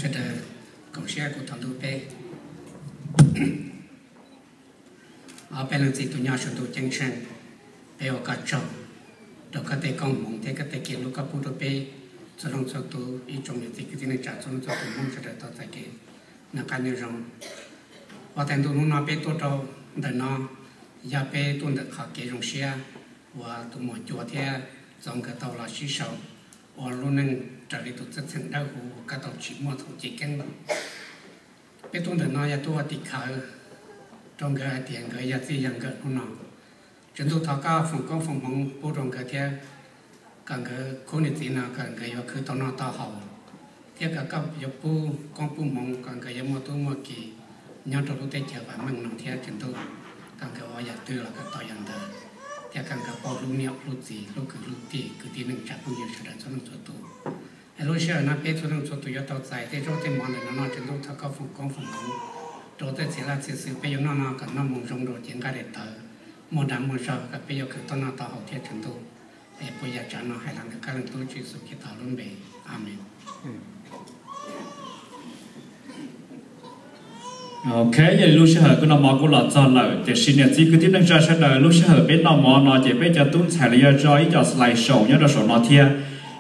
Sawv daws koom siab kuv thov ntuj peb. Ob peb leej txiv tus nyob saum ntuj ceeb tsheej, peb ua koj tsaug rau koj tej koob hmoov thiab koj tej kev hlub koj pub rau peb txhua leej txhua tus, ib tsoom niam txiv kwv tij neej tsa txhua leej txhua tus Hmoob sawv daws tau txais kev noj qab nyob zoo. Ua tais ntuj hnub no peb tuaj rau ntawm no, yog peb tuaj ntawm qhov kev zoo siab uas tus muam Cua thiab Txoov nkawd tau los sib sau ua lub neej raws li tus txheej dawb huv uas koj tau tsim muaj thaum cev keeb lawm. Peb tuaj ntawm no yog tuaj ua tim khawv rau nkawd hais tias nkawd yog txij yog nkawm hnub no. Tswv Ntuj, thov koj foom koob foom hmoov pub rau nkawd thiab kom nkawd khub niam txiv no kom nkawd yuav khwv tau noj tau haus, thiab kom koj yuav pub koob pub hmoov kom nkawd yuav muaj tub muaj ki nyob rau lub teb chaws vam meej no thiab. Tswv Ntuj, kom nkawd ua yam twg los kom tau yam ntawd, thiab kom nkawd paub hlub niam hlub txiv, hlub kwv hlub tij, kwv tij neej tsa phooj ywg sawv daws txhua leej txhua tus. Es lub sij hawm no peb txhua leej txhua tus yuav tau txais tej zaub tej mov ntawm no noj. Tswv Ntuj, thov koj foom koob foom hmoov rau tej txhia laj txhia xwm peb yuav noj no kom noj mus zoo rau cev nqaij daim tawv, muaj dag muaj zog kom peb yuav khwv tau noj tau haus thiab. Tswv Ntuj, es puas yog tsav no hais los ntawm koj Leej Tub Tswv Yexus Khetos lub npe, amees. Ok, yog li lub sij hawm kuv noj mov kuj los txog lawm, tiam sis niam txiv kwv tij neej tsa sawv daws, lub sij hawm peb noj mov no ces peb cov tub ntxhais los yog tso ib co slide show nyob rau saum no thiab.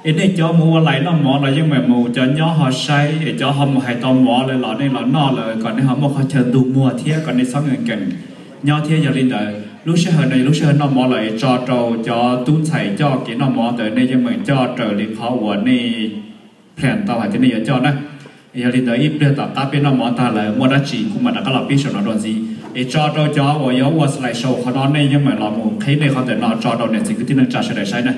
Es nej cov mus ua lais noj mov los yeej meem mus, cov nyob ho saib, es cov ho mus hais tau mov lawm los nej los noj lawm kom nej ho muaj qhov chaw ntug muag thiab kom nej txhob nkees nkees nyob thiab. Yog li ntawd lub sij hawm no yog lub sij hawm noj mov lawm, es tso rau cov tub ntxhais coj kev noj mov ntawd nej yeej meem coj raws li qhov uas nej plan tau hais tias nej yuav coj na. Yog li ntawd ib pliag tom qab peb noj mov tag lawm muaj dab tsi kuv mam rov qab los pib saum no dua ntxiv. Es tso rau cov uas yuav ua slide show qhov no nej yeej meem los mus qhib nej qhov ntawm no tso rau niam txiv kwv tij neej tsa sawv daws saib na.